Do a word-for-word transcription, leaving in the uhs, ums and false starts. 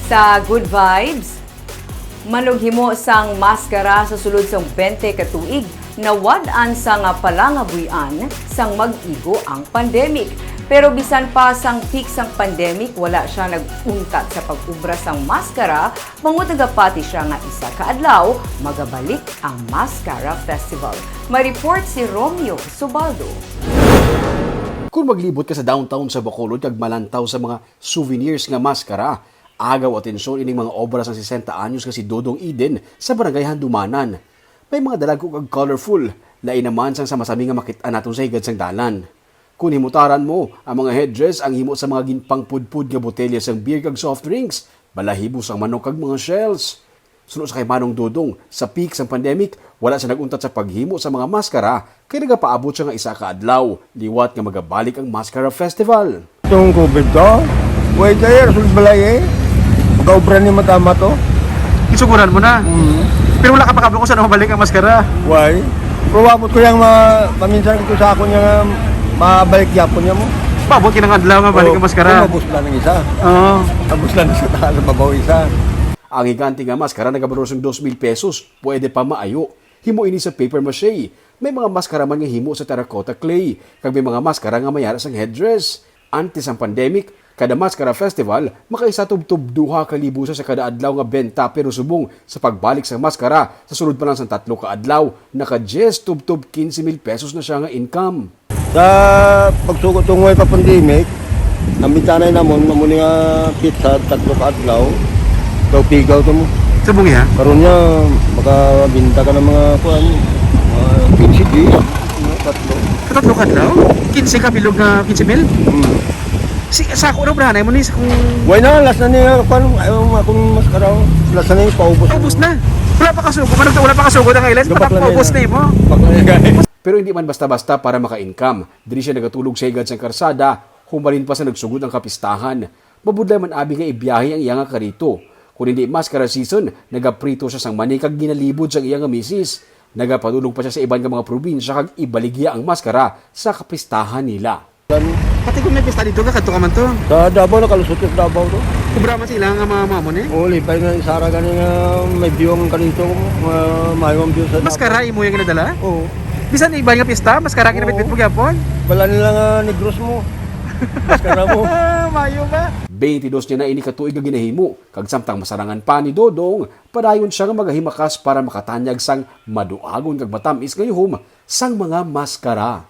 Sa Good Vibes, manughimo sang maskara sa sulod sang twenty ka tuig, nawad-an sang palangabuy-an sang mag-igo ang pandemic. Pero bisan pa sang peak sang pandemic, wala sia nag-untat sa pag-obra sang maskara, bangod nagapati sia nga isa ka adlaw magabalik ang Maskara Festival. May report si Romeo Subaldo. Kung maglibot ka sa downtown sa Bacolod kag malantaw sa mga souvenirs nga maskara, agaw atensyon ining mga obra sang sesenta anyos nga si Dodong Eden sa Barangay Handumanan. May mga dalagko kag colorful, lain naman sang sa masami nga makit-an naton sa higad sang dalan. Kung himutaran mo, ang mga headdress ang himo sa mga ginpangpudpod nga botelya sang beer kag soft drinks, balahibo sang manok kag mga shells. Suno sa kay Manong Dodong, sa peak sang pandemic, wala siya nag-untat sa paghimo sa mga maskara kay nagapaabot siya nga isa ka adlaw liwat nga magabalik ang Maskara Festival. Itong COVID to, way kaya rasul balay eh. Pagkaubra ni matama to. Gisuguran mo na. Mm. Pero wala ka pa kabalo kung saan mabalik ang maskara. Why? Pero wabot ko yung ma paminsan ko sa ako niya nga mabalik yapon niya mo. Paabot ka ng adlaw nga balik ang maskara. Mabos lang ng isa. Oo. Mabos lang sa taas sa babaw isa. Ang higante nga maskara nagabalor sang dos mil pesos, pwede pa maayo. Himo ini sa paper mache. May mga maskara man nga himo sa terracotta clay, kag may mga maskara nga may ara sang headdress. Antes ang pandemic, kada Maskara Festival, makaisa tubtob duha ka libo sa kada adlaw nga benta, pero subong sa pagbalik sang maskara sa sulod pa lang sang tatlo ka adlaw, naka diyes tubtob quince mil pesos na siya nga income. Sa pagsugo tungod pa pandemic, ang bintanay namon amo ni nga pizza tatlo ka adlaw, daw pigaw to mo. Subong ya? Karon niya makabinta ka ng mga kuan, mga quince di, mga tatlo. Katatlo ka adlaw? Quince ka bilog nga quince mil? Hmm. Si sako na brahanay mo ni sa kung Why na, last na niya, kuan, ayaw akong maskaraw. Last na niya, paubos. Ubos na. Wala pa kasugo. Manong wala pa kasugo ang island. Gapak lang Paubos na. Na mo. Bakla niya, guys. Pero hindi man basta-basta para maka-income. Diri siya nagatulog sa higad sang karsada, humalin pa sa nagsugod ang kapistahan. Mabudlay man abi nga ibiyahe ang iya nga karito. Kung hindi maskara season, nagaprito siya sang mani kag ginalibod sang iya nga misis. Nagapadulong pa siya sa iban nga mga probinsya kag ibaligya ang maskara sa kapistahan nila. Pati kung may pista dito, kakadto ka man to. Sa Davao, nakalusot ko sa Davao to. Kubra man sila nga mga mamo ni. Oo, lipay nga isara gani nga may view ang kanito, ma- maayo ang view sa Maskara imo yung ginadala? Oo. Bisan iba nga pista, maskara ginabitbit mo gyapon. Bala nila nga negros mo. Maskara mo. Mayo ba? Twenty-dos niya na ini ka tuig nga ginahimo, kag samtang masarangan pa ni Dodong, padayon siya nga magahimakas para makatanyag sang maduagon kag matamis nga yuhom sang mga maskara.